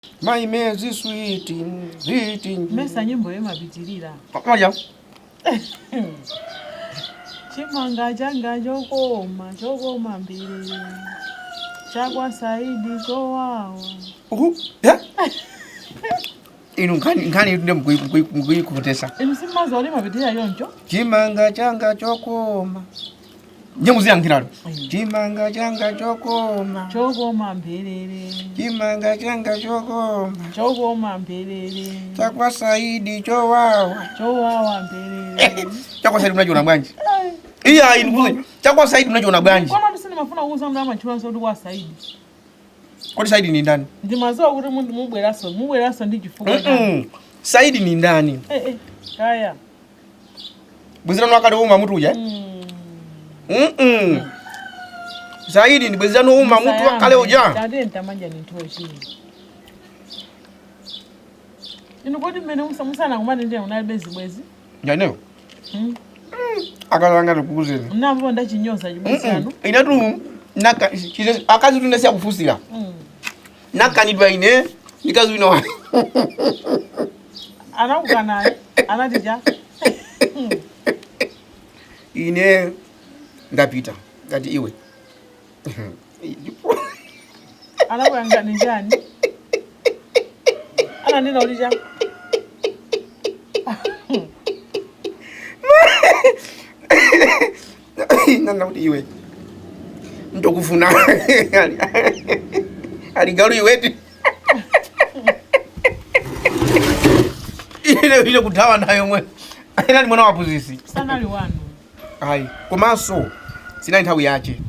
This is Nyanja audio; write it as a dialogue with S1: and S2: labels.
S1: My mezi sweet, sweet.
S2: Mesa nyimbo imapitirira.
S1: Moja.
S2: Chimanga changa chokoma, chokoma mbiri. Chakwa Saidi chowawa.
S1: Uhu. Yeah? Inu nkhani nkhani ndiye mkuikutesa.
S2: Inu simumadziwa kuti imapitirira choncho?
S1: Chimanga changa chokoma. Ndiye muziyankhiralo. Chimanga changa chokoma.
S2: Chokoma mbelele.
S1: Chimanga changa chokoma.
S2: Chokoma mbelele.
S1: Chakwa Saidi chowawa.
S2: Chowawa mbelele.
S1: Chakwa Saidi munachiona bwanji? Iya inu kuzi. Chakwa Saidi munachiona bwanji?
S2: Koma sindimafuna kuuza mndu amatchulanso kuti kwa Saidi.
S1: Kodi Saidi ni ndani?
S2: Ndimadziwa kuti mubweranso, mubweranso ndi chifukwa chani.
S1: Saidi ni ndani?
S2: Eh eh. Kaya.
S1: Bwenzi lanu akale uma mutu uja? Saidi ni bwenzi lanu uma mutu wakale uja.
S2: Tate ntamanja ni nthochi. Inu kodi mmene musanakumane ndiye munalibe zibwenzi?
S1: Ndineyo. Akazanga ndikuuzeni.
S2: Mnambo ndachinyoza chibwenzi chanu.
S1: Inetu naka akazi tunasiya kufunsira. Nakanidwa ine ndikazi wina wake.
S2: Anakukanani? Anati cha?
S1: Ine ndapita ngati iwe.
S2: Anakuyankhani chani? Ananena kuti cha?
S1: Nana kuti iwe ndokufuna ali galu iweti ine ine kuthawa nayo mwe inali mwana wa phunzitsi.
S2: Sanali wanu.
S1: Ayi, komanso sinali nthawi yache.